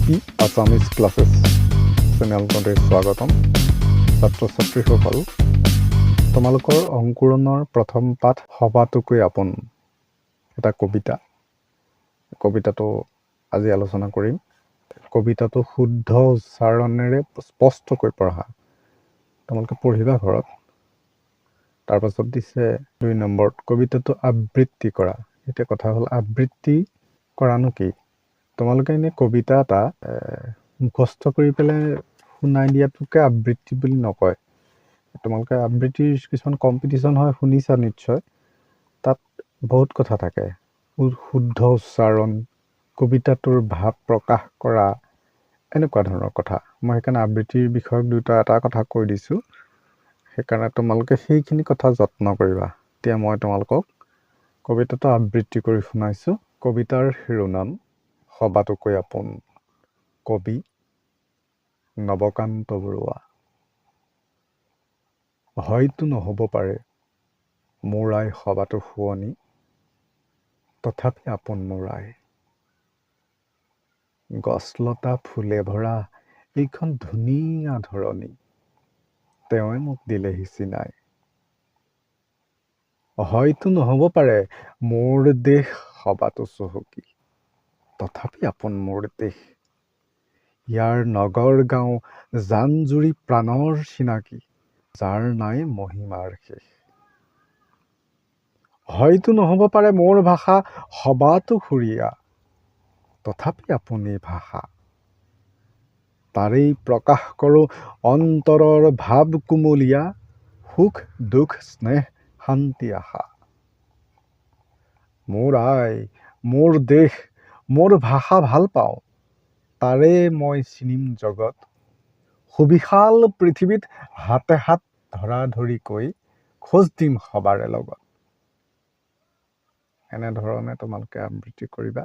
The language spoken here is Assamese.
পি আছামিজ ক্লাছেছ চেনেলটোতে স্বাগতম। ছাত্ৰ ছাত্ৰীসকল, তোমালোকৰ অংকুৰণৰ প্ৰথম পাঠ সবাতোকৈ আপোন, এটা কবিতা। কবিতাটো আজি আলোচনা কৰিম। কবিতাটো শুদ্ধ উচ্চাৰণেৰে স্পষ্টকৈ পঢ়া। তোমালোকে পঢ়িবা ঘৰত। তাৰপাছত দিছে 2 নম্বৰত কবিতাটো আবৃত্তি কৰা। এতিয়া কথা হ'ল, আবৃত্তি কৰানো কি? তোমালোকে এনেই কবিতা এটা মুখস্থ কৰি পেলাই শুনাই দিয়াটোকে আবৃত্তি বুলি নকয়। তোমালোকে আবৃত্তিৰ কিছুমান কম্পিটিশ্যন হয়, শুনিছা নিশ্চয়। তাত বহুত কথা থাকে, শুদ্ধ উচ্চাৰণ, কবিতাটোৰ ভাৱ প্ৰকাশ কৰা, এনেকুৱা ধৰণৰ কথা। মই সেইকাৰণে আবৃত্তিৰ বিষয়ক দুটা এটা কথা কৈ দিছোঁ। সেইকাৰণে তোমালোকে সেইখিনি কথা যত্ন কৰিবা। এতিয়া মই তোমালোকক কবিতাটো আবৃত্তি কৰি শুনাইছোঁ। কবিতাৰ শিৰোনাম সবাতোকৈ আপোন, কবি নৱকান্ত বৰুৱা। হয়তো নহ'ব পাৰে মোৰ আই সবাতো শুৱনি, তথাপি আপোন মোৰ আই। গছ-লতা ফুলে ভৰা এইখন ধুনীয়া ধৰণী, তেওঁৱে মোক দিলেহি চিনাই। হয়তো নহ'ব পাৰে মোৰ দেশ সবাতো চহকী, তথাপি আপোন মোৰ দেশ। ইয়াৰ নগৰ গাঁও জান জুৰি প্ৰাণৰ চিনাকি, যাৰ নাই মহিমাৰ শেষ। হয়তো নহ'ব পাৰে মোৰ ভাষা সবাতো সুৰীয়া, তথাপি আপোন এই ভাষা। তাৰেই প্ৰকাশ কৰোঁ অন্তৰৰ ভাৱ কুমলীয়া, সুখ দুখ স্নেহ শান্তি আশা। মোৰ আই, মোৰ দেশ, মোৰ ভাষা ভাল পাওঁ, তাৰে মই চিনিম জগত। সুবিশাল পৃথিৱীত হাতে হাত ধৰা ধৰিকৈ খোজ দিম সবাৰে লগত। এনেধৰণে তোমালোকে আবৃত্তি কৰিবা।